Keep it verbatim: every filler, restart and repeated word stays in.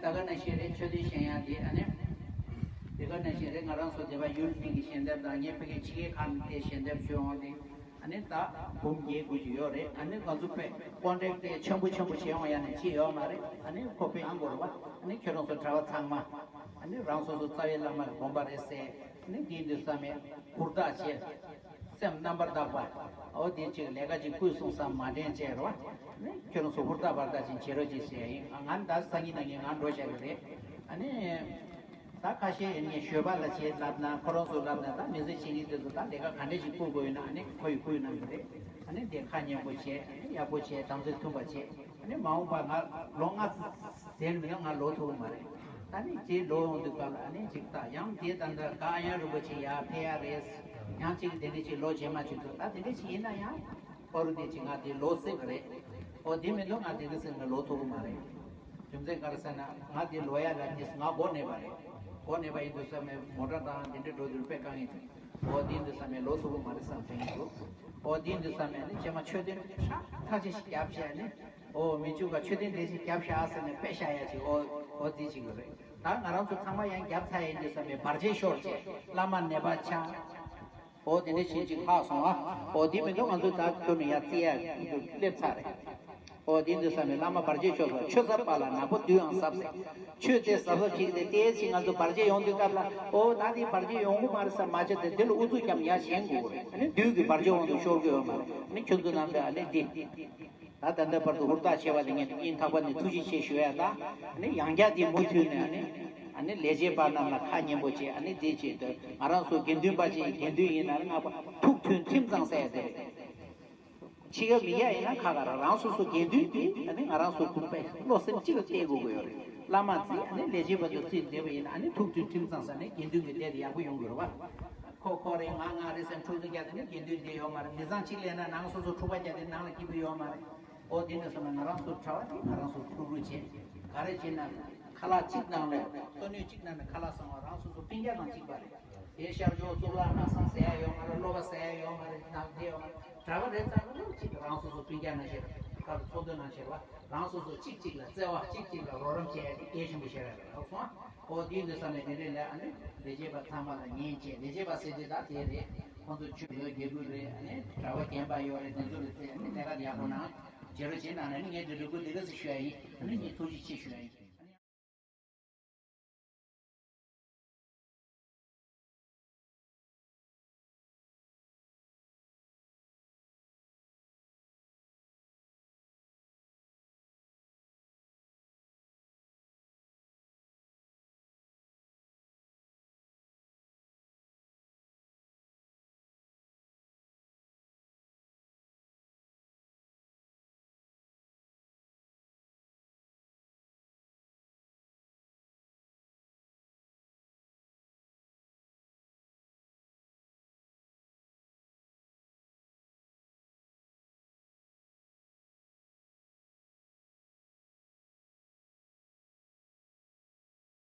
ད་ག་ནང་བཞིན་རེད། མཆོད་རྟེན་བཞེངས་ཡག་དེ་ཨ་ནི། དེ་ག་ནང་བཞིན་རེད། ང་རང་ཚོ་སྡེ་པ་ཡུལ་གཅིག་གི་ཞལ་འདེབས་དང་ངས་ཕ་གི་ཕྱི་རྒྱལ་ཁག་ནས་དེ་ཞལ་འདེབས་ཞུ་འོང་དེ་ཨ་ནི་ད་འབུམ་བརྒྱད་དགུ་ཅིག་ཡོད་རེད། ཨ་ནི་ང་ཚོ་དཔེ་ཀོན་ཊེག་དེ་ཆེན་པོ་ཆེན་པོ་བྱེད་འོང་ཡག་ནས་ཅི་ཡོད་མ་རེད། ཨ་ནི་ཁོ་དཔེ་ཡང་དགོས་རེད་བ། ཨ་ནི་ཁྱོད་རང་ཚོ་གྲྭ་པ་ཚང་མ་ཨ་ནི་རང་སོ་སོ་རྩ་བའི་བླ་མ་གི་དགོངས་པ་རེད་ཟེར། ཨ་ནི་དེ་འདུག་ས་མེད་ཧུར་ཐག་བྱེད། སེམས་རྣམ་པར་དག་པ། འོ་དེ་ཅིག་ལས་ཀ་ཅིག་བསྐུལ་གསུངས་སམ་མ་དྲན་བྱས་རོ། ནི་ཁྱོད་རང་ཚོ་ཧུར་ཐག་བར་ཐག་ཅིག་བྱེད་རོགས་ཅིག་ཟེར་ཡིན། ང་ད་སང་ཉིན་གནངས་ཉིན་ང་འགྲོ་བྱ་གི་རེད། ཨ་ནི། ད་ཁ་ཤས་ཡིན་ངས་ཞོལ་པ་ལ་བྱེད་ལབ་ན་ཁོ་རང་ཚོ་ལབ་ན་ད་མི་ཚེ་ཕྱི་གཉིས་དེ་ཚོ་ད་ལས་ཀ་ག་འདྲས་ཅིག་བསྐུལ་དགོས་ཡོད་ན་ཨ་ནི་ཁོ་ཡི་བསྐུལ་གནང་གི་རེད། ཨ་ནི་དེ་ཁ་སྙན་པོ་བྱས་ཡག་པོ་བྱས་དམ་ཚིག་མཐུན་པ་བྱས། ཨ་ནི་མ་འོངས་པ་ང་ལོ་ལྔ་ཟེར་མི་ཡང་ང་ལོ་ཐུབ་ཀྱི་མ་རེད། ད་ནི་རྗེས་ལོ་ཡོང་དུས་སྐབས་ལ་ཨ་ནི་ཅིག་ད་ཡང་དེ་ད་འདྲ་ག་ཨ་ཡང་རིན་པོ་ཆེ་ཡར་ཕེབས་ཡག་རེད། ཡང་ཅིག་དེ་འདྲ་ཅིག་ལོ་རྗེས་མ་ཅིག་ཐུབ། ད་དེ་འདྲ་ཅིག་ཡིན་ན་ཡང་པ་རུ་དེ་ཅིག་ང་དེ་ལོ་སྲིད་པ་རེད། ཨོ་དེ་མི་འདུག་ང་དེ་གི་སེམས་ནས་ལོ་ཐུབ་ཀྱི་མ་རེད། རྒྱུ་མཚན་ག་རེ་ཟེར་ན་ང་དེ་ལོ་ཡག་ལ་དེ་ང་མགོ་ནས་པ་རེད། མགོ་ནས་པ་ཡིན་དུས་ས་མེད་མོ་ཊ་དང་དེ་འདྲ་འགྲོ་དུས་དཔེ་དཀའ་ངལ་འདུག་ཨོ་དེ་འདུག་ས་མེད་ལོ་ཐུབ་ཀྱི་མ་རེད་བསམ་དྲན་གྱི་འདུག་ཨོ་དེ་འདུག་ས་མེད་ནི་རྗེས་མ་མཆོད་རྟེན་ཧྲ་ཐག་ཆེ་ཞིག་བརྒྱབ་བྱས་ནི། ཨོ་མི་བཅུ་ག་མཆོད་རྟེན་དེ་ཞིག་བརྒྱབ་ཤག་ཟེར་ནས་དཔེ་ཤ་ཡག་ཅིག་ཨོ་ཨོ་དེ་ཅིག་ཡོད་རེད། ད་ང་རང་ཚོ་ཚང་མ་ཡང་བརྒྱབ་ཚར་ཡིན་དུས་ས་མེད་བར་ཆད་ཤོར་བྱས་བླ་མ་ནད་པ་ཆགས། ཨོ་དེ་འདྲ་བྱིན་ཅིག་ལྷག་སོང་ཨ། ཨོ་དེ་མི་འདུག་ང་ཚོ་ད་ཁྱོད་ནས་ཡར་རྩི་ཡག་སླེབས་ཚར་རེད། ཨོ་དེ་འདུག་ས་མེད་བླ་མ་བར་ཆད་ཤོར་སོང་། ཆུ་ཟབ་པ་ལ་ནག་པོ་བདུད་ཡང་ཟབ་ཟེར། ཆུ་དེ་ཟབ་ཟབ་ཁྱེར་ཏེ་དེའི་ཕྱིར་ང་ཚོ་བར་ཆད་ཡོང་དུས་སྐབས་ལ་ཨོ་ད་དེ་བར་ཆད་ཡོང་གི་མ་རེད་བསམ་མ་བྱས་ཏེ་དེ་ལ་ཨུ་ཚུགས་རྒྱབ་ཡར་བཞེངས་དགོས་རེད། ཨ་ནི་བདུད་ཀྱི་བར་ཆད་འོང་དུ་ཤོར་གི་ཡོད་མ་རེད། ཨ་ནི་ཁྱོད་ཚོ་རྣམ་པས་ཨ་ནི་འདི། ད་ད་ལྟ་བར་དུ་ཧུར་ཐག་བྱས་པ་དེ་ངས་སྙིང་ཐག་པ་ནས་ཐུགས་རྗེ་ཆེ་ཞུ་ཡ་དང་། ཨ་ནི་ཡང་བསྐྱར་དེ་མུ་མཐུད་ནས་ཨ་ནི་ཨ་ནི་ལས་བྱེད་པ་རྣམས་ལ་ཁ་སྙན་པོ་བྱས། ཨ་ནི་དེ་བྱས་ཏེ་ང་རང་ཚོ་དགེ་འདུན་པ་ཅིག་དགེ་འདུན་ཡིན་ན་ནི་ང་པ་ཐུགས་མཐུན་ཁྲིམས་གཙང་ཟེར་ཡ་དེ་རེད། ཕྱི་ཁ་མི་ཡ་ཡིན་ན་ཁ་ཁ་ར་རང་སོ་སོ་དགེ་འདུན་དེ་ཨ་ནི་ང་རང་ཚོ་གུང་པས་བློ་སེམས་གཅིག་ལ་གཏད་དགོས་ཀྱི་ཡོད་རེད། བླ་མ་རྩིས་ཨ་ནི་ལས་བྱེད་པ་ཚོ་རྩིས་བསྡད་པ་ཡིན་ན་ཨ་ནི་ཐུགས་མཐུན་ཁྲིམས་གཙང་ཟེར་ནས་དགེ་འདུན་གྱི་སྡེ་དེ་ཡག་པོ་ཡོང་གི་རེད་བ། ཁོ་ཁོ་རེད་ང་ང་རེད་ཟེར་འཁྲུག་རྩོད་རྒྱག་དེ་ནི་དགེ་འདུན་སྡེ་ཡོད་མ་རེད། མི་ཚང་གཅིག་ལས་ན་ནང་སོ་སོ་འཁྲུག་པ་རྒྱག་དེ་ནང་ལ་སྐྱིད་པོ་ཡོད་མ་རེད། ཨོ་དེ་འདྲ་སོང་ན་ང་རང་ཚོ་གྲྭ་བ་དེ་ང་རང་ཚོ་ཕྲུ་གུ་བྱེད་ག་རེ་བྱེད་ན་ཁ་ལག་གཅིག་ནང་ལ་ལྟོ་སྣོད་གཅིག་ནང་ནས་ཁ་ལག་བཟང་བ་རང་སོ་སོ་སྤུན་ཀྱག་དང་གཅིག་པ་རེད། དེ་ཤར་ཕྱོགས་གཙུག་ལག་སྣ་ཚང་ཟེར་ཡ་ཡོད་མ་རེད། སློབ་པ་ཟེར་ཡ་ཡོད་མ་རེད། ནང་བསྡད་ཡོད་མ་རེད། གྲྭ་བ་རེད་ཙང་ནི་གཅིག་རང་སོ་སོ་སྤུན་ཀྱག་ནང་བཞིན་ག་རུ་ཚོགས་འདུ་ནང་བཞིན་བ་རང་སོ་སོ་གཅིག་གཅིག་ལ་བརྩེ་བ་གཅིག་གཅིག་ལ་རོགས་རམ་བྱེད་ཡ་དེ་གལ་ཆེན་པོ་ཞིག་རེད་ལབ་སོང་། ཨོ་དེ་འདི་ས་ནས་དེ་འདྲས་ལས་ཨ་ནི་ལས་བྱེད་པ་ཚང་མ་ལ་ཉན་བྱས། ལས་བྱེད་པ་ཟེར་དེ་ད་དེ་རེད། ཁོང་ཚོ་ཆོས་ལུགས་དགེ་བསྐོས་རེད། ཨ་ནི་གྲྭ་བ་རྒན་པ་ཡོད་རེད། དེ་ཚོ་ལ་བརྩེ་ཨ་ནི་ལས་ཀ་ཡག་པོ་གནང་བྱེད་རོགས་བྱེད་གནང་ནས་ནི་ངས་དེ་འདྲ་དགོས་དེ་ག་ཚོད་ཞུ་ཡ་ཡིན། ཨ་ནི་ངས་ཐུགས་རྗེ་ཆེ་ཞུ་ཡ་ཡིན།